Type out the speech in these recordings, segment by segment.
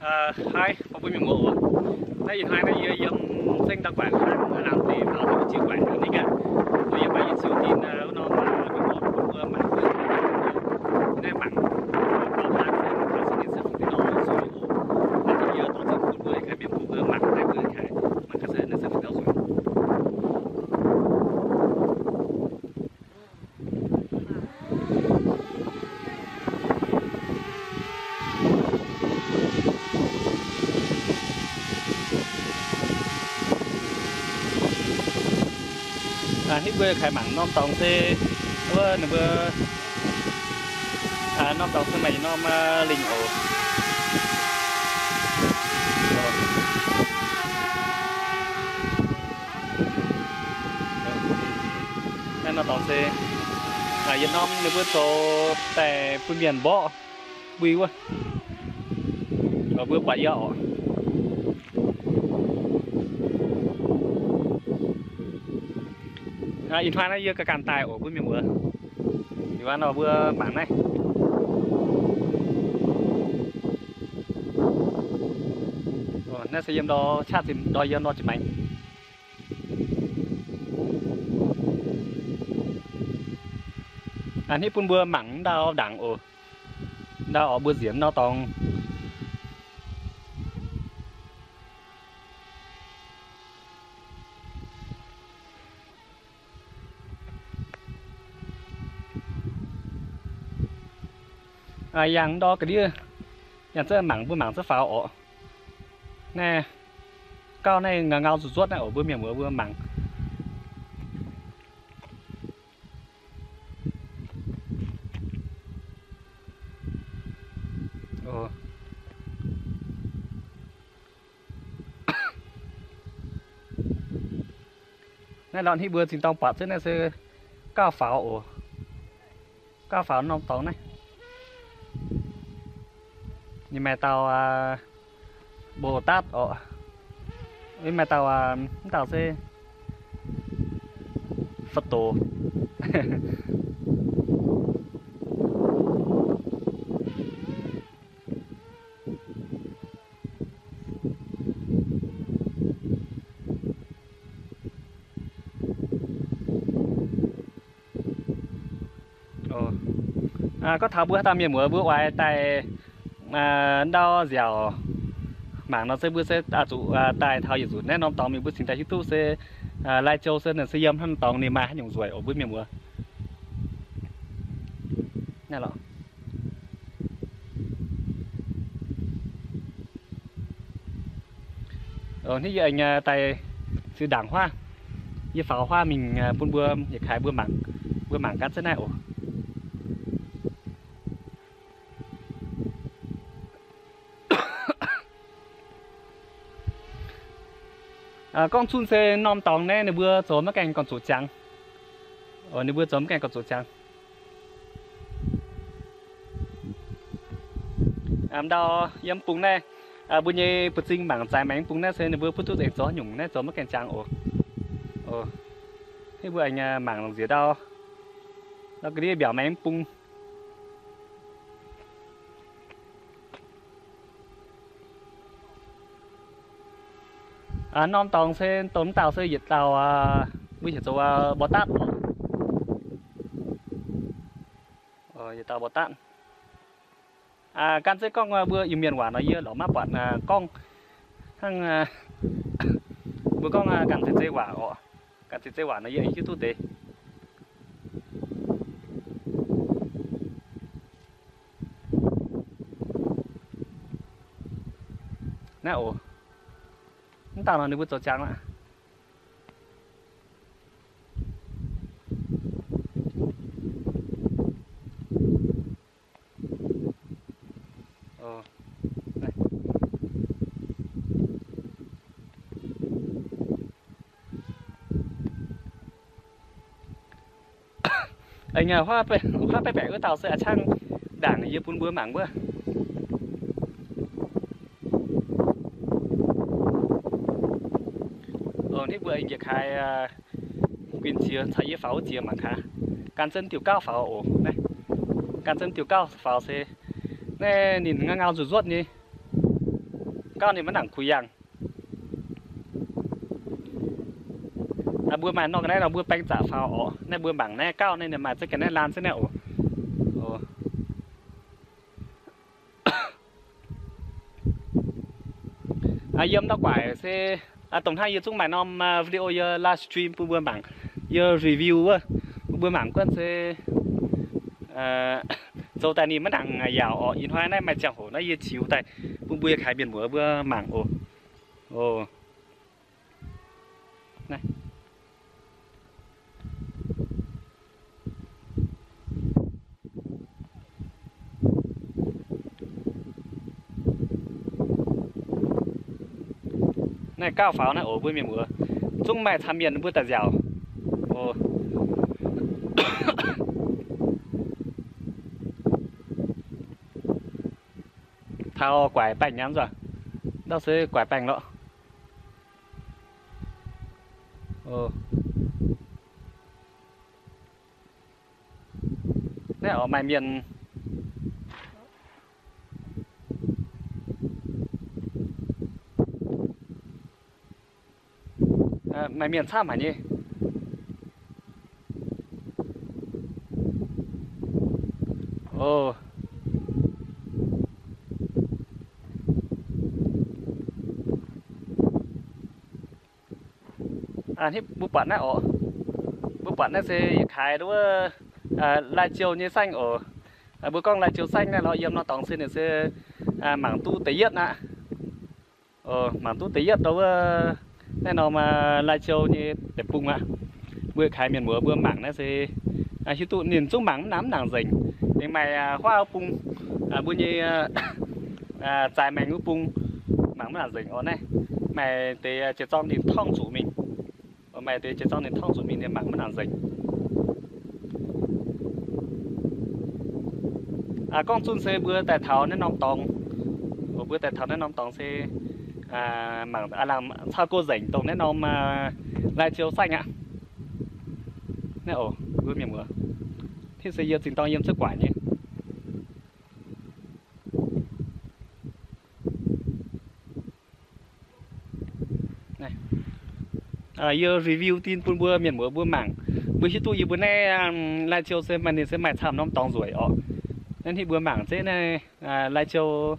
Haih, mbuo mienh muoz oc. Naaiv ih hnoi naaiv yie yiem zengv ndau guaaic hnangv, laangz deix faaux duqv jiu guaaic ninh aqv. Yie mbuo yie ziouc dinh wuov norm mienh muoz bun mbuo mangc, naaiv mangc gauh hlan se mangc gaax se ninh se fungc deix norm nzueic oc. Naaiv yie dorh jienv bun mbuo ganh mienh bun mbuo mangc naaiv mbuo ganh mangc gaax se naaiv se fungc dauh nzueic. Hnangv mbuo kaaix mangc norm dorngx se, wuov ninh mbuo, norm dorngx se maaih norm lingh oc. Naaiv norm dorngx se yietc norm ninh mbuo zoux daaih bun mienh mborqv mbui wuov, mbuo buatc yie oc. Ih hnoi naaiv yie ganh ganh daaih oc mbuo mienh muoz. Ih hnoi nor mbuo mangc naaiv. Naaiv se yiem ndor qaqv zinh ndor yiem nor zinh maengx. Hnangv bun mbuo mangc ndau ndaangc oc. Ndau oc mbuo nzienx nor dorngx. Yangh ndor ga'ndiev, yangh zunv mangc, mbuo mangc zunv faaux oc. Naaiv gauh naaiv ngau ngau nzuqc nzuotv naaiv oc mbuo mienh muoz mbuo mangc. Naaiv lorqc hnangv mbuo zinh dorngh buatc zunv naaiv se gauh faaux oc. Gauh faaux norm dorngx naaiv. Ninh maaih dauh mboc datv oc. Maaih dauh, mv dauh se fa'doc. Gorngv taux mbuo haaix dauh mienh muoz mbuo oix daaih ndau nziaauc mangc nor se mbuo se zuqc daaih taux yietc nzunc naaiv norm dorngx mingh mbuo cingx daaih hiuv duqv se Lai Châu se naaiv se yiem haaix norm dorngx ninh maaih haaix nyungc nzueic oc mbuo mienh muoz. Hnangv yie aengx daaih ziux ndaangc huaav, yie faaux huaav mingh bun mbuo yietc kaaix mbuo mangc, mbuo mangc gaax zunv naaiv oc. Gorngv zunh se norm dorngx naaiv ninh mbuo zoux maiv gaengh gorngv zuqc ziangx. Ninh mbuo zoux maiv gaengh gorngv zuqc ziangx. Ndau yiem bung naaiv, mbuo nyei buoz-zing mangc zaaix maengx bung naaiv se ninh mbuo butv duqv zengc zoux haaix nyungc naaiv zoux maiv gaengh ziangx oc. Hnangv mbuo aengx mangc nziex ndau, ndau ga'ndiev mbiaauc maengx bung. Norm dorngx se dongh mv dauh se yietc dauh, mbuo heuc zoux mborqv datv oc. Yietc dauh mborqv datv. Gan zeiv gorngv mbuo Iu-Mienh waac nor yie lorz maiv buatc gorngv hnangv mbuo gorngv ganh zeiv zeiv waac oc. Ganh zeiv zeiv waac nor yie hiuv duqv deix. Naaiv oc. Mv dauh nor ninh mbuo zoux ziangx aqv. Aengx huaav baeqc baeqc wuov dauh se a'ciangv ndaangc yie bun mbuo mangc wuov. Hnangv mbuo aengx njiec kaaix guinh ziex caux yie faaux wuov ziex mangc gaax. Gan zunv diuh gauv faaux oc. Naaiv gan zunv diuh gauv faaux se naaiv ninh ngau ngau nzuqc nzuotv nyei. Gauv ninh maiv nangc kuh yangh. Mbuo maaih norm ga'naaiv nor mbuo baeng zaqc faaux orqc. Naaiv mbuo mangc naaiv gauv naaiv ninh maaih ziex ga'naaiv laan ziex naaiv oc. Yiem ndau guaaic se dongh hnangv yie zungv maaih norm video yie live stream bun mbuo mangc, yie review wuov, bun mbuo mangc guonv se zoux daaih ninh maiv nangc yaauc orqc. Ih hnoi naaiv maaih ziangh hoc naaiv yie ziux daaih bun mbuo yietc kaaix mienh muoz mbuo mangc oc. Naaiv gauv faaux naaiv oc mbuo mienh muoz, zungv maaih camv mienh mbuo daaih nziaauc oc. Taux guaaic baengh nyei nzuonx, ndau se guaaic baengh lorqc. Naaiv oc maaih mienh, maaih mienh camv haic nyei. Mbuo buatc naaiv oc, mbuo buatc naaiv se yietc kaaix wuov Lai Châu nyei saengv oc. Mbuo gorngv Lai Châu saengv naaiv lorqc, yiem norm dorngx se ninh se mangc duqv da'yietv aqv. Mangc duqv da'yietv ndau wuov naaiv norm Lai Châu nyei deic-bung aqv. Mbuo kaaix mienh muoz mbuo mangc naaiv se hiuv duqv ninh zungv mangc mv nangc mv nangc nzengc. Ninh maaih huaav wuov bung, mbuo nyei zaaix maengx wuov bung, mangc mv nangc nzengc oc. Naaiv maaih deix jiex zorng ninh torngv zuqc mingh. Maaih deix jiex zorng ninh torngv zuqc mingh, ninh mangc mv nangc nzengc. Gorngv zunh se mbuo daaih taux naaiv norm dorngx, mbuo daaih taux naaiv norm dorngx se mangc aav lamh cau go nzengc dongh naaiv norm Lai Châu saengv aqv. Naaiv oc mbuo mienh muoz, hitv se yie zinh dorng yiem cuotv guaaic nyei. Yie review dien bun mbuo mienh muoz mbuo mangc, mbuo hiuv duqv yie mbuo naaiv Lai Châu se maaih, ninh se maaih camv norm dorngx nzueic orqc. Naaiv hitv mbuo mangc zeiv naaiv Lai Châu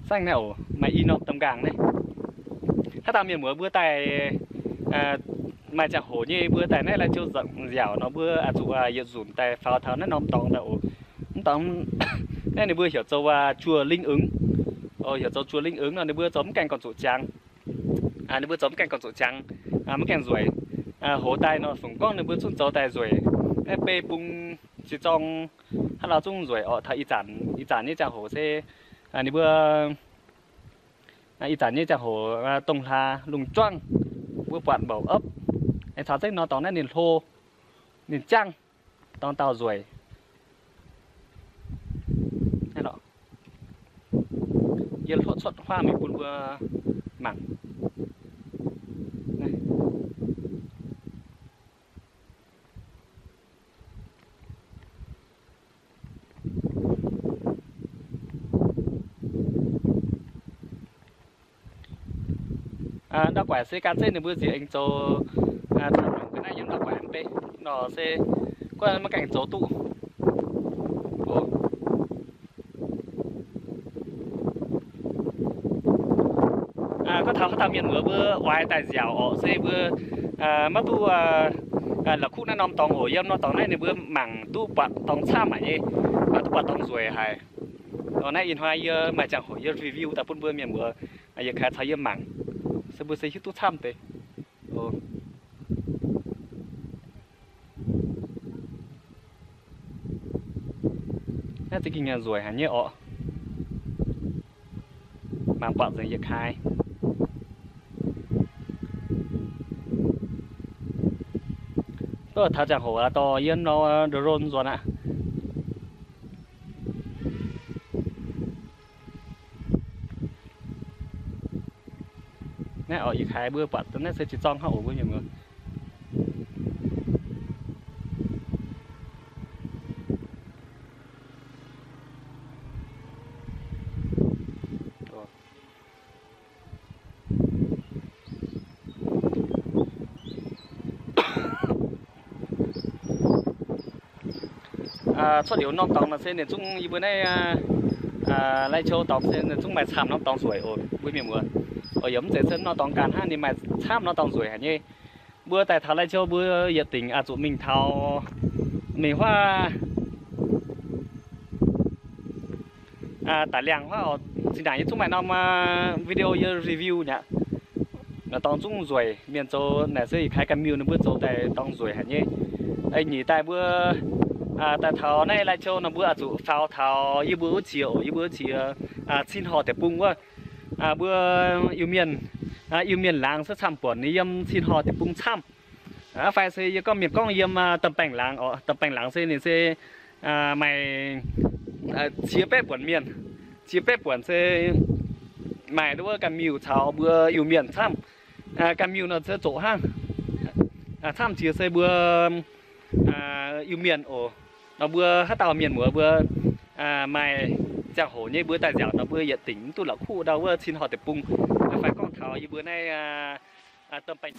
saengv naaiv oc, maaih i norm domh nqaangh naaiv. Haaix dauh mienh muoz mbuo daaih maaih ziangh hoc nyei mbuo daaih naaiv Lai Châu nziaauc nor mbuo zuqc yietc nzunc daaih faaux taux naaiv norm dorngx daaih oc. Mv dorngx naaiv ninh mbuo heuc zoux Chùa Linh Ứng. Heuc zoux Chùa Linh Ứng nor ninh mbuo zoux mv gaengh gorngv zuqc ziangx. Ninh mbuo zoux mv gaengh gorngv zuqc ziangx, mv gaengh nzueic. Hoz daaih nor fungc gorngv ninh mbuo zungv zoux daaih nzueic. Naaiv beiv bung jiex zorng hnangv nor zungv nzueic orqc. Taux ih zanc, ih zanc nyei ziangh hoc se ninh mbuo, ih zanc nyei ziangh hoc dongh hlaax lungh juangv, mbuo buatc mbouc opv, aengx caux zengv nor dorngx naaiv ninh hlo, ninh jangv, dorngx dauh nzueic. Yie hluoqv cuotv huaang mingh bun mbuo mangc. Ndau guaaic se ganh zeiv ninh mbuo nziex aengx zoux, ga'naaiv yiem ndau guaaic mv bei nor se guanh maiv gaengh zoux duqv. Gorngv taux haaix dauh mienh muoz mbuo oix daaih nziaauc orqc se mbuo maiv duqv la'kuqv naaiv norm dorngx oc. Yiem norm dorngx naaiv ninh mbuo mangc duqv buatc dorngx camv haic nyei, mangc duqv buatc dorngx nzueic haic. Naaiv ih hnoi yie maaih ziangh hoc yie review daaih bun mbuo mienh muoz yietc kaaix caux yie mangc, se mbuo se hiuv duqv camv deix. Naaiv za'gengh nzueic haic nyei orqc. Mangc buatc nzengc yietc kaaix. Duqv taux ziangh hoc dorh yie norm drone nzuonx aqv. Naaiv oc, yietc kaaix mbuo buatc naaiv se jiex zorng hnangv oc mbuo mienh muoz. Cuotv liuz norm dorngx nor se ninh zungv yie mbuo naaiv Lai Châu dorngx se ninh zungv maaih camv norm dorngx nzueic oc, mbuo mienh muoz. Yaac mv zeiz se norm dorngx ganh hnangv, ninh maaih camv norm dorngx nzueic haic nyei. Mbuo daaih taux Lai Châu mbuo yietc dingc zuqc mingh taux, mingh huaav daic liangh huaav oc. Zinh ndaangc yie zungv maaih norm video yie review nyei aqv. Dorngx zungv nzueic, mienh zoux naaic se yietc kaaix ganh miuh ninh mbuo zoux daaih dorngx nzueic haic nyei. Nyic daaih mbuo daaih taux naaiv Lai Châu nor mbuo oix zuqc faaux taux yie mbuo wuov qiex oc, yie mbuo wuov qiex Cin Horh Deic-Bung wuov. Mbuo Iu-Mienh, Iu-Mienh laangz se camv buonc ninh yiem Cin Horh Deic-Bung camv. Fai se yie gorngv mienh gorngv yiem Domh Baengh laangz oc. Domh Baengh laangz se ninh se maaih qiex baeqv buonc mienh, qiex baeqv buonc se maaih wuov ganh miuh caux mbuo Iu-Mienh camv. Ganh miuh nor se zoqc hnangv, camv jiex se mbuo Iu-Mienh oc. Nor mbuo haaix dauh mienh muoz mbuo maaih ziangh hoc nyei mbuo daaih nziaauc nor mbuo yietc dingc mv duqv la'kuqv ndau wuov Cin Horh Deic-Bung. Fai gorngv taux yie mbuo naaiv Domh Baengh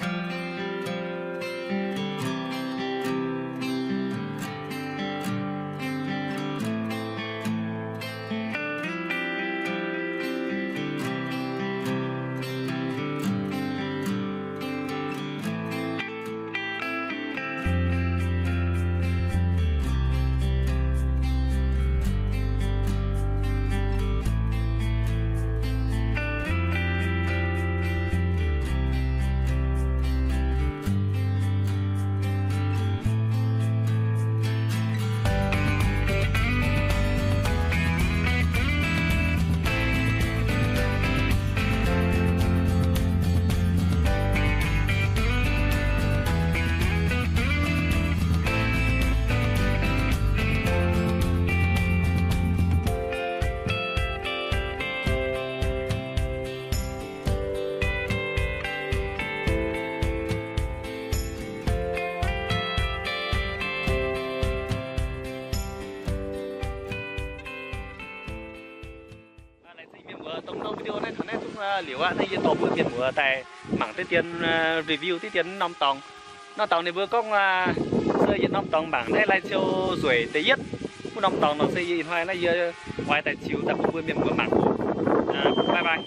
Laengz zingh mienh muoz dongh norm video naaiv taux naaiv zungv liuz aqv. Naaiv yie dorh mbuo mienh muoz daaih mangc diqv dien, review diqv dien norm dorngx. Norm dorngx ninh mbuo gorngv se yietc norm dorngx mangc naaiv Lai Châu nzueic da'yietv. Wuov norm dorngx nor se yie ih hnoi naaiv yie oix daaih ziux daaih bun mbuo mienh muoz mangc. Bye bye.